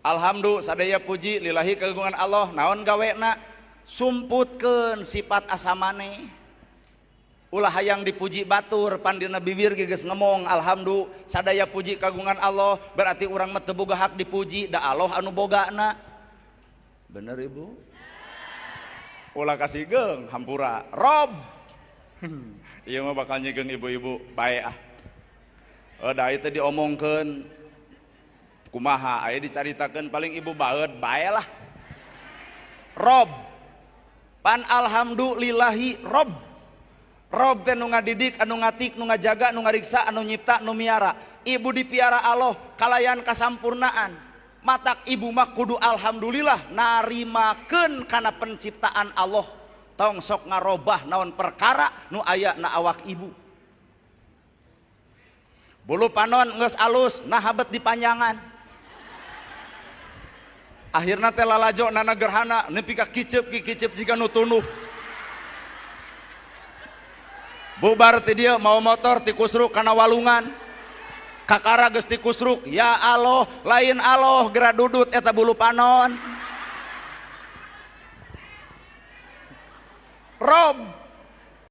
Alhamdulillah sadaya puji lillahi kagungan Allah naon gawena sumputkeun sifat asamane. Ulah hayang dipuji batur pandina bibir ge geus ngomong alhamdulillah sadaya puji kagungan Allah berarti urang mah teu boga hak dipuji da Allah anu bogana. Bener ibu? Ulah kasigeung hampura rob. Ieu mah bakal nyigeung ibu-ibu bae ah. Da ieu teh diomongkeun kumaha aya dicaritakeun paling ibu baeud bae lah. Rob pan alhamdulillahi rob. Rob teh nu ngadidik, anu ngatik, nu ngajaga, nu ngariksa, anu nyipta, nu miara. Ibu dipiara Allah kalayan kasampurnaan. Matak ibu mah kudu alhamdulillah narimakeun kana penciptaan Allah. Tong sok ngarobah naon perkara nu aya na awak ibu. Bulu panon geus alus nah habet dipanjangan. Akhirna teh lalajo nana gerhana nepi ka kiceup ki kiceup jiga nu tunuh. Bubar ti dieu mau motor ti kusruk kana walungan. Kakara geus ti kusruk, ya Allah, lain Allah geura dudut eta bulu panon. Rob